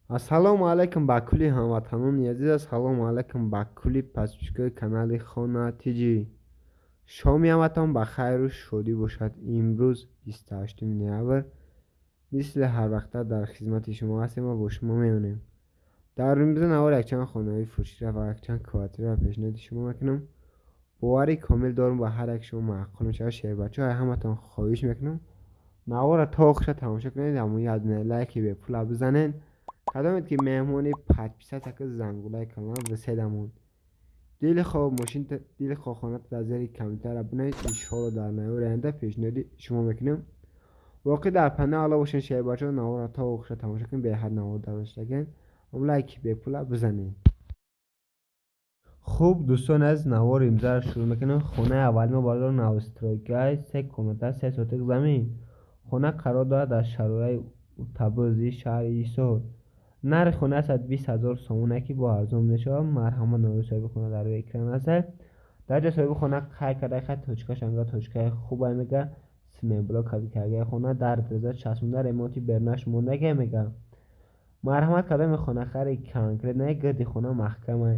Ассалому алайкум ба кулли ҳамватанони азиз, ассалому алайкум ба кулли подписчикои канали Хона Тиҷи. Шоми ҳаматон ба хайру шодӣ бошад. Имрӯз 28 ноябр, мисли ҳар вақта дар хизмати шумо ҳастем ва бо шумо мемонем. Дар имрӯза навор якчанд хонаҳои фурӯширо ва якчанд квартираро пешниҳоди шумо мекунам. Боварӣ комил дорам, ба ҳар як шумо маъқул мешавад. Шербачаҳо, ҳаматон хоҳиш мекунам, наворро то охиша тамошо кунед, ҳамон як дона лайки бепула бизанед. Кадомед ки меҳмони, подписаться ки, зангулаи канал биседамон. Дили хоҳ мошин, дили хоҳ хона дар зери комментария бинавис. Иншоалло, дар навори оянда пешниҳоди шумо мекунем. Боқӣ дар паноҳи Аллоҳ бошед, шербачаҳо. Наворро то охиша тамошо кунед, беҳад навор дароштаген, лайки бепула бизанед. Хуб, дӯстони азиз, навори имрӯзаро шурӯъ мекунем. Хонаи аввали мо, бародар, новостройкаи, се комната, се сотик замин. Хона қарор дорад дар шарораи Утабӯзи шаҳри Ҳисор. Нархи хона 120 000 сомоне, ки бо арзон мешавад. Марҳамат, номери соҳиби хона дар рӯи экран аст. Дар ҷо соҳиби хона қайд карда, хай точкаш анга точкаи хубай мега, цементблок кардаи хона, дар тиреза часпонда, ремонти берунаш мондагия мега. Марҳамат, кадоми хонахари конкретно, гирди хона маҳкамай,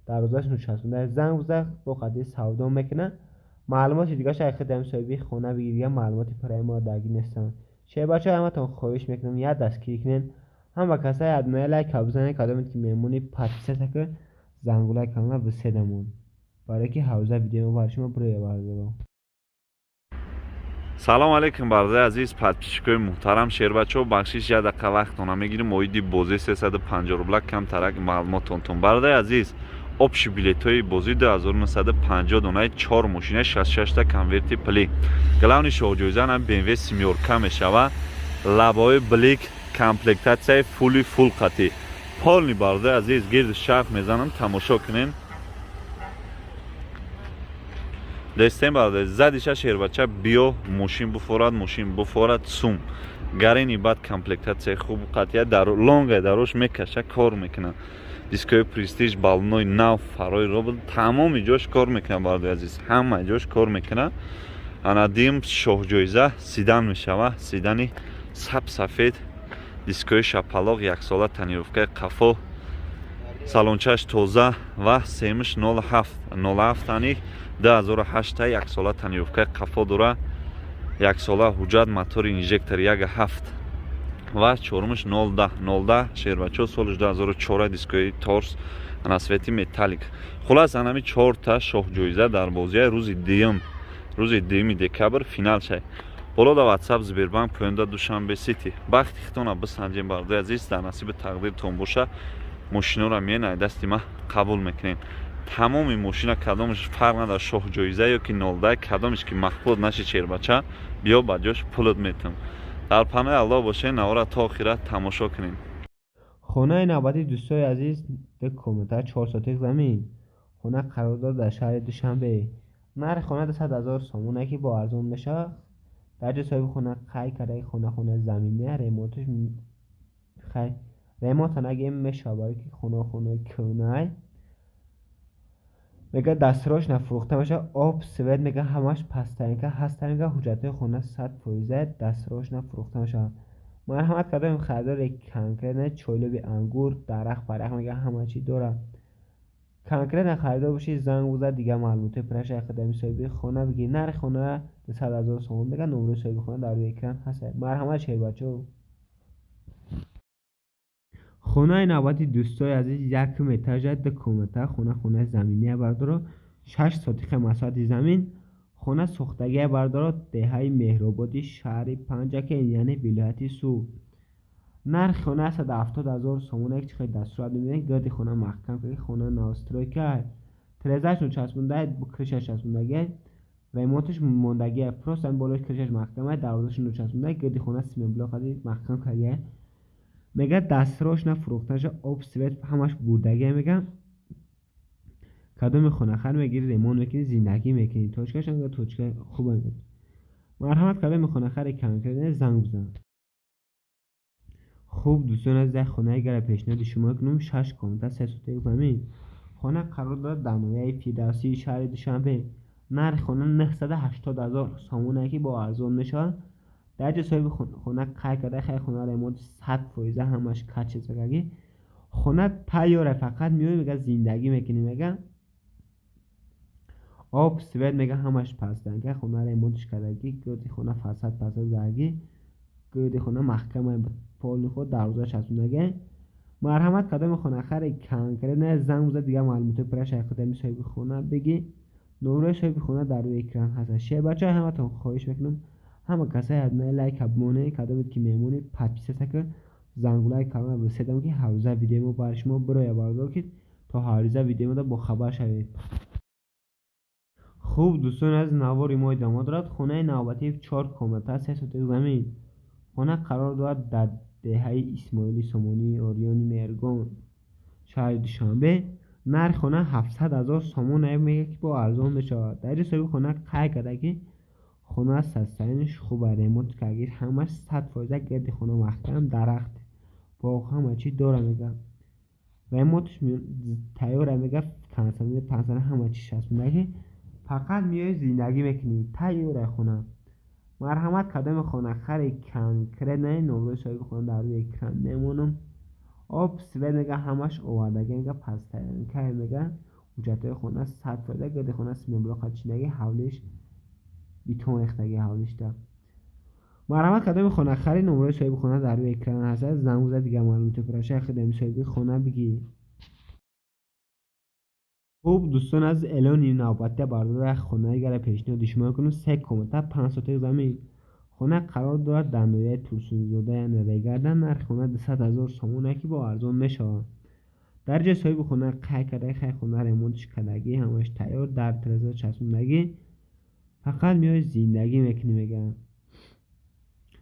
дарвозааш ночаспонда, занг бизад, бо қатъи савдо мекунад. Маълумоти дигараш ай худи ҳами соҳиби хона бигир, дига маълумоти пурраи мо даргир нестанд. Шербачаҳо, ҳаматон хоҳиш мекунам, як дастгирӣ кунед, ҳам ба касае як лайка бизанед, кадомед ки меҳмони, подписаться ки, зангулаи канала биседамон, барое ки ҳаррӯза видео барои шумо бирояд, бародаро. Салом алейкум, бародари азиз, подписчикои муҳтарам, шербачаҳо. Бахшиш, як дақиқа вақтона мегирим. Оиди бозӣ 350 рубла камтарак маълумотонтон, бародари азиз. Общий билетҳои бозӣ 2950 донаи, чор мошина, 66та конверти пулӣ. Главный шоҳҷоиза нам БМВ семёрка мешава, лабои блик, комплектатсияи фули фул қатӣ, полный. Бародари азиз, гирди шарх мезанам, тамошо кунем. Дестем, бародари, задиша, шербача, биё, мошин буфорад, мошин буфорад сум гарени. Баъд комплектатсияи хуб қатъия, дар лонга дарош мекаша, кор мекунад. Дискои престиж, баллонои нав, фарои робот, тамоми ҷош кор мекунад. Бародари азиз, ҳама ҷош кор мекунад. Ана дим шоҳҷоиза седан мешава, седани саб сафед, дискои шапалоқ, яксола тонировкаи қафо, салончаш тоза. Ва семиш 07 07 ани 2008, яксола тонировкаи қафо дора, яксола ҳуҷҷат, мотори инжектор 1,7. Ва чорумаш 010 010, шербачо, соли 2004, дискои торс, ана цвети металлик. Хулас, анами чорта шоҳҷоиза дар бозия рӯзи дуюм, рӯзи дуюми декабр финал шай. Боло да Ватсап Сбербанк, поёнда Душанбе Сити. Бахти хитона бисанҷем, бародари азиз, дар насиби тақдиртон боша, мошиноро миен, ай дасти ма қабул мекунем. Тамоми мошина, кадомаш фарқ надорад, шоҳҷоиза ё ки нолдай, кадомеш ки мақбул наши, шербача, биё, ба ҷош пулат метам. Дар паноҳи Аллоҳ бошед, навора то охира тамошо кунем. Хонаи навбатӣ, дӯстои азиз, ду комната, чор сотик замин. Хона қарор дорад дар шаҳри Душанбе. Нархи хона 200 000 сомоне, ки бо арзон мешавад. Дар ҷо соҳиби хона қайд карда, ки хона хонаи заминия, ремонташ хай, ремонта нагем мешавад, барое ки хона хонаи кӯҳнай мега. Дастрош нафурӯхта мешавад. Об, свет, мега, ҳамаш постоянка ҳаста. Мега, ҳуҷҷатҳои хона 100%, дастрош нафурӯхта мешавад. Марҳамат, кардем харидори конкретно, чойлоби ангур, дарахт парахт, мега, ҳама чӣ дорад. Конкретно харидор бошӣ, занг бизад, дигар маълумотҳои пурраша қадами соҳиби хона бигир. Нархи хона 200 000 сомон мега, номерои соҳиби хона дар рӯи экран ҳаст. Марҳамат, шербачаҳо. Хонаи навбати, дӯстои азиз, якум этажа, ду комната. Хона хонаи заминия, бародаро, шаш сотиха масоҳати замин. Хона сохтагия, бародаро, деҳаи Меҳрободи шаҳри Панҷакент, яъне вилояти Суғд. Нархи хона 170 000 сомон. Як чи хеле дастурат мебинед, гирди хона маҳкам карда, хона новостройка, тирезааш часпонда, крышаш часпондагия, ремонташ мондагия, просто ҳамин болои крышаш маҳкама, дарвозааш часпонда, гирди хона цементблок маҳкам кардагия. Мега, дастрош нафурӯхта, об, свет ҳамаш бурдагия. Мега, кадоми хонахар мегирӣ, ремонт мекунӣ, зиндагӣ мекунӣ. Точкаш точка хуба. Марҳамат, кадоми хонахари конкретно, занг бизан. Хуб, дӯстони азиз, як хонаи гара пешниҳоди шумо кунем, шаш комната, се сотик замин. Хона қарор дорад дар ноҳияи Фирдавсии шаҳри Душанбе. Нархи хона 980 000 сомоне, ки бо арзон мешавад. Дар ҷо соҳиби хона қайд карда, хай хона ремонт 100% ҳамаш качествогаги. Хона тайёра, фақат меои, мега, зиндагӣ мекунӣ, мега. Об, свет, мега, ҳамаш пастанга, хона ремонтш кардагӣ, гирди хона фасад пасад задаги, гирди хона маҳкама, полни худ дарвоза часпондагӣ. Марҳамат, кадоми хонахари конкретно занг бизад, дигар маълумотҳои пурра шайхудами соҳиби хона бигӣ. Номраи соҳиби хона дар рӯи экран ҳаст. Шербачаҳо, ҳаматон хоҳиш мекунам, ҳама касае ҳадмаи лайка бимонед, кадомед ки мемонед, подписаться кунед, зангулаи калона биседам, ки ҳаррӯза видеои мо барои шумо бирояд, бародар, ки то ҳаррӯза видеои мода бохабар шавед. Хуб, дӯстони азиз, навори мо идома дорад. Хонаи навбатии 4 комната, 3 сотик замин. Хона қарор дорад дар деҳаи Исмоили Сомонии Ориёни Меҳргон, шаҳри Душанбе. Нархи хона 700 ҳазор сомон, мегӯяд, ки бо арзон мешавад. Дар ҷо соҳиби хона қайд карда, ки хона состоянияш хуб, ремонт кардаги, ҳамаш 100%, гирди хона маҳкам, дарахт, боғ, ҳама чиз дора, мега. Ремонтш тайёра, мега, кондитсионер, пансионер, ҳама чиз часпондаги, фақат меои зиндагӣ мекунӣ, тайёра хона. Марҳамат, кадоми хонахари конкретно, номраи соҳиби хона дар рӯи экран мемонам. Об, свет, мега, ҳамаш овардаги, мега, пастаянка, мега, ҳуҷҷатҳои хона 100%, гирди хона симоблока чиндаги, ҳавлиш бетон рехтаги ҳавлишда. Марҳамат, кадоми хонахари, номраи соҳиби хона дар рӯи экран ҳаст, занг бизад, дигар маълумоти пурра шайхудами соҳиби хона бигӣ. Хуб, дӯстон, аз эълони навбатия бародари хонаи гара пешниҳоди шумо мекунам. 3 комната, 5 сотик замин. Хона қарор дорад дар ноҳияи Турсунзода, яъне Регардан. Нархи хона 200 ҳазор сомон, ки бо арзон мешавад. Дар ҷои соҳиби хона қайд карда, хай хона ремонтш кардагӣ, ҳамаш тайёр, дар тиреза часпондагӣ, фақат меои зиндагӣ мекунӣ, мега.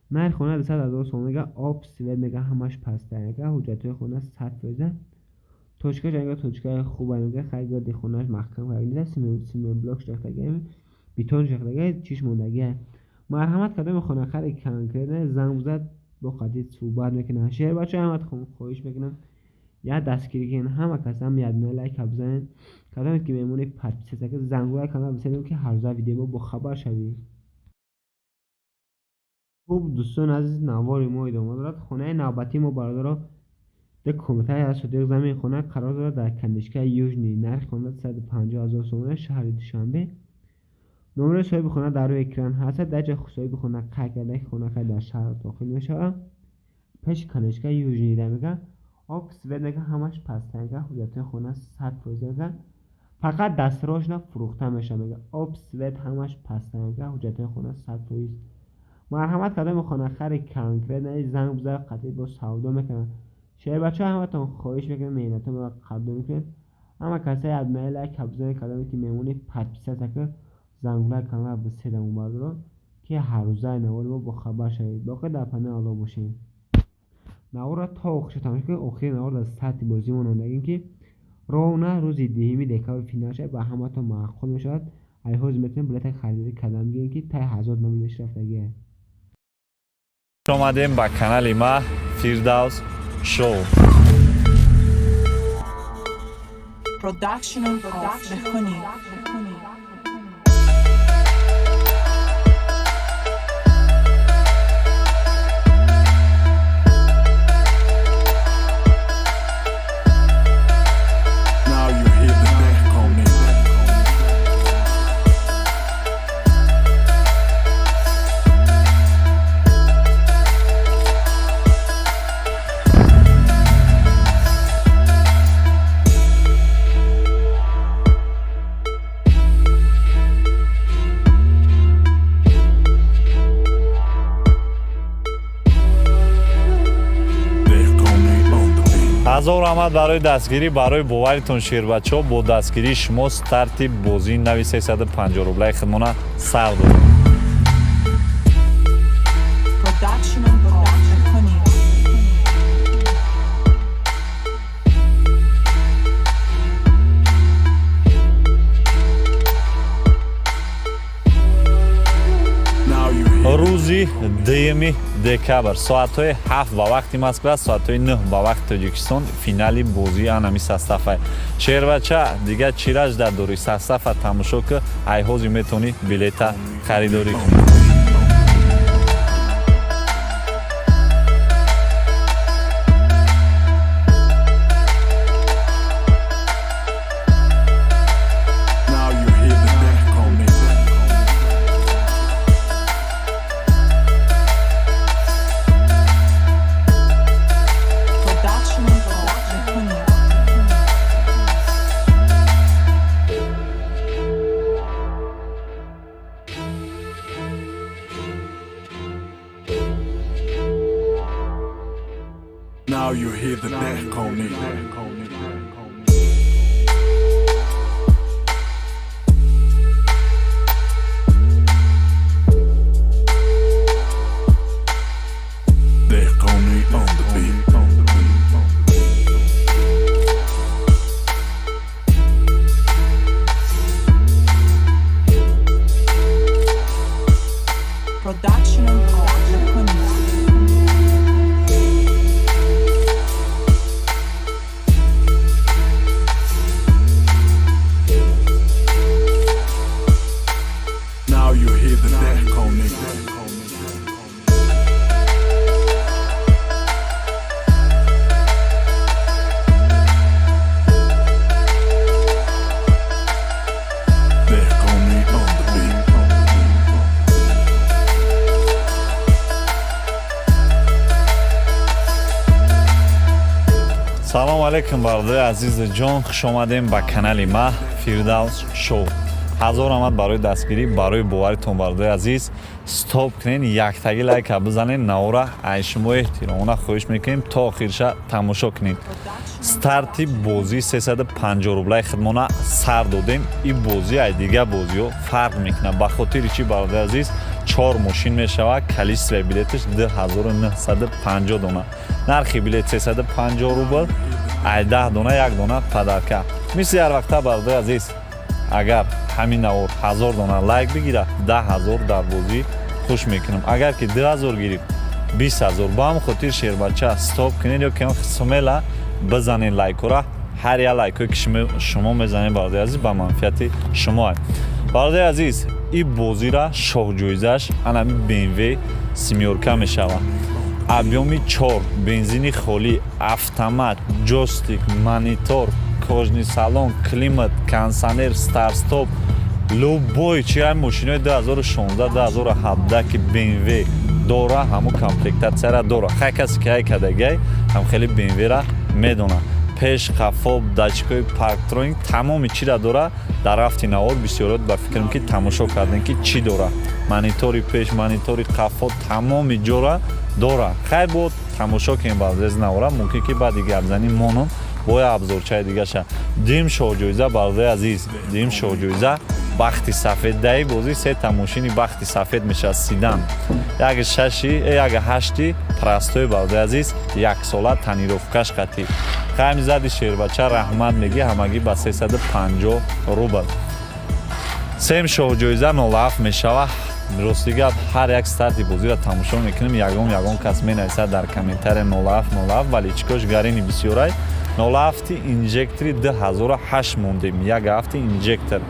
Нархи хона 200 ҳазор сомон, мега, об, свет, мега, ҳамаш паста, мега, ҳуҷҷатҳои хона 100%. Точкаш, мега, точкаи хуба, мега, хай гирди хонааш маҳкам карда, симоблок шахтаги, бетон шахтаги, чиш мондагӣ. Марҳамат, кадоми хонахари конкретно занг бизад, бо қатъи суҳбат мекунам. Шербачаҳо, ҳаматон хоҳиш мекунам, як дастгирӣ кунед, ҳама кас ҳам як дона лайка бизанед, кадомед ки мемонед, подписаться кунед, зангулаи канал биседем, ки ҳаррӯза видеои мо бохабар шавед. Хуб, дӯстони азиз, навори мо идома дорад. Хонаи навбатии мо, бародаро, 2 комната, 1 сотик замин. Хона қарор дорад дар кандишкаи Южный. Нархи хона 150 ҳазор сомон, шаҳри Душанбе. Номраи соҳиби хона дар рӯи экран ҳаст. Дар ҷои соҳиби хона қайд карда, ки хона хай дар шаҳр дохил мешавад. Пеши кандишкаи Южный да, мега, об, свет, мега, ҳамаш паста, мега, ҳуҷҷатҳои хона 100%, мега, фақат дастрочно фурӯхта мешавад, мега, об, свет ҳамаш паста, мега, ҳуҷҷатҳои хона 100%. Марҳамат, кадоми хонахари конкретно занг бизад, қатъи бо савдо мекунад. Шербачаҳо, ҳаматон хоҳиш мекунам, меҳнатонро қабул мекунед. Ҳама касае ҳадмаи лайка бизанед, кадоме ки мемонед, подписаться кунед, зангулаи канал биседам, бародаро, ки ҳаррӯзаи навори мо бохабар шавед. Боқӣ дар паноҳи Аллоҳ бошед. Наворро то охирша тамошо кунед. Охири навор дар сатҳи бозӣ монандагим, ки ровно рӯзи 10 декабр финал шавад, ба ҳаматон маъқул мешавад. Ай ҳозир метавонед билета харидорӣ кардан бигиред, ки таи 1000 номинаш рафтагиа. Омадем ба канали ма Фирдавс Шоу. Production of Lehoni. Now you hear the Dehkoni. Dehkoni on the beat. Ҳазор раҳмат барои дастгирӣ, барои боваритон, шербачаҳо. Бо дастгирии шумо старти бозии нави 350 рублаи худмона сар додем. Production of Lehoni. Now you hear Рӯзи 2 декабр соатҳои 7 ба вақти Москва, соатҳои 9 ба вақти Тоҷикистон финали бозии анами состава. Шербача, дига чираж дар дорӣ? Состава тамошо ки, айҳози метавонӣ билета харидорӣ кунӣ. Now you hear the Dehkoni. Dehkoni on the beat. Production Dehkoni. Now you hear the Dehkoni. Dehkoni on the beat. Салому алейкум, бародари азизу ҷон, хуш омадем ба канали ма, Фирдавс Шоу. Ҳазор раҳмат барои дастгирӣ, барои боваритон. Бародари азиз, стоп кунен, яктаги лайка бизанен. Навора ай шумо эҳтиромона хоҳиш мекунем, то охирша тамошо кунед. Старти бозӣ 350 рублаи худмона сар додем. Ин бозӣ ай дига бозиҳо фарқ мекунад. Ба хотири чӣ, бародари азиз? Чор мошин мешавад, количествои билеташ 2950 дона, нархи билет 350 рубл, ай 10 дона як дона подарка. Мисли ҳар вақта, бародари азиз, агар ҳамин навор 1000 дона лайк бигирад, 10 000 дар бозӣ хуш мекунам. Агар ки 2000 гирифт, 20 000. Ба ҳам хотир, шербача, стоп кунед ё кам смело бизанед лайкора. Ҳар як лайкое ки шумо мезанед, бародари азиз, ба манфиати шумо. Бародари азиз, ин бозира шоҳҷоизаш анами БМВ семёрка мешавад, объёми чор, бензини холӣ, автомат, джойстик, монитор, кожаный салон, климат, кондиционер, старт-стоп, любой чи ҳай мошинои 2016, 2017 ки БМВ дора, ҳамун комплектатсияра дора. Хай, касе ки ҳай кадагай, ҳам хеле БМВра медона. Пеш, қафо, датчикои парктроник, тамоми чира дора. Дар рафти навор бисёрот ба фикрам, ки тамошо кардем, ки чӣ дора: монитори пеш, монитори қафо, тамоми ҷора дора. Хай, бо тамошо кунем баъзез навора, мумкин ки баъди гапзанӣ монум бо як абзорчаи дигаша. Дим шоҳҷоиза, бародари азиз, дим шоҳҷоиза бахти сафед. Даи бозӣ сета мошини бахти сафед мешавад: седан, як шаши, як ҳашти простой, бародари азиз, яксола, тонировкаш қатӣ. Хайм зади, шербача, раҳмат мегӣ. Ҳамагӣ ба 350 рубл. Сем шоҳҷоиза 07 мешавад. Рости гап, ҳар як старти бозиро тамошо мекунем, ягон ягон кас менависад дар комментария 07, 07, вале чикош гарини бисёрай. 07 инжектори 2008 мондем, як ҳафти инжектор,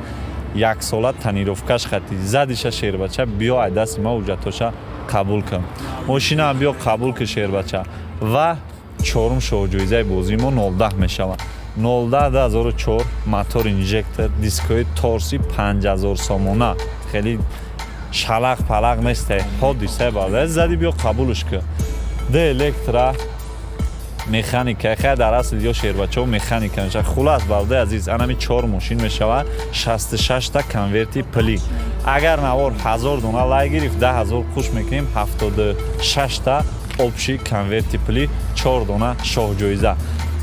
яксола, тонировкаш хати. Задиша, шербача, биё, ай дасти ма ҳуҷҷатоша қабул кун, мошинаам биё қабул кун, шербача. Ва чорум шоҳҷоизаи бозии мо 010 мешавад, 010 2004, мотор инжектор, дискои торси, 5000 сомона. Хеле шалақ палақ несте, ҳодиса барда. Зади, биё, қабулш кун. Д электро механика, хай, дар асл ё шербачао механика мешавад. Хулас, бардаи азиз, анами чор мошин мешавад, 66та конверти пулӣ. Агар навор 1000 дона лайк гирифт, 10 000 хуш мекунем, 76та общий конверти пулӣ, чор дона шоҳҷоиза.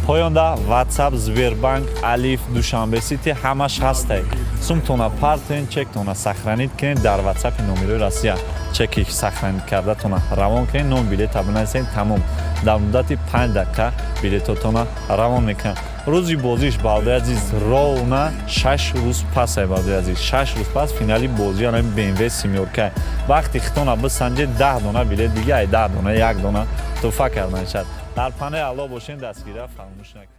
Поёнда WhatsApp, Сбербанк, Алиф, Душанбе Сити ҳамаш ҳастай. Сумтона партен, чектона сохранить кунед, дар WhatsApпи номерои Россия чеки сохранить кардатона равон кунед, ном билета бинависед, тамом, дар муддати 5 дақиқа билетотона равон мекунад. Рӯзи бозиш, бародари азиз, ровно 6 рӯз пас ай, бародари азиз, 6 рӯз пас финали бозӣ анами БМВ семёрка. Вақти хитона бисанҷед, 10 дона билет дига, ай 10 дона як дона туҳфа кардан шад. Дар панои Аллоҳ бошем, дастгирия фаромӯш накунед.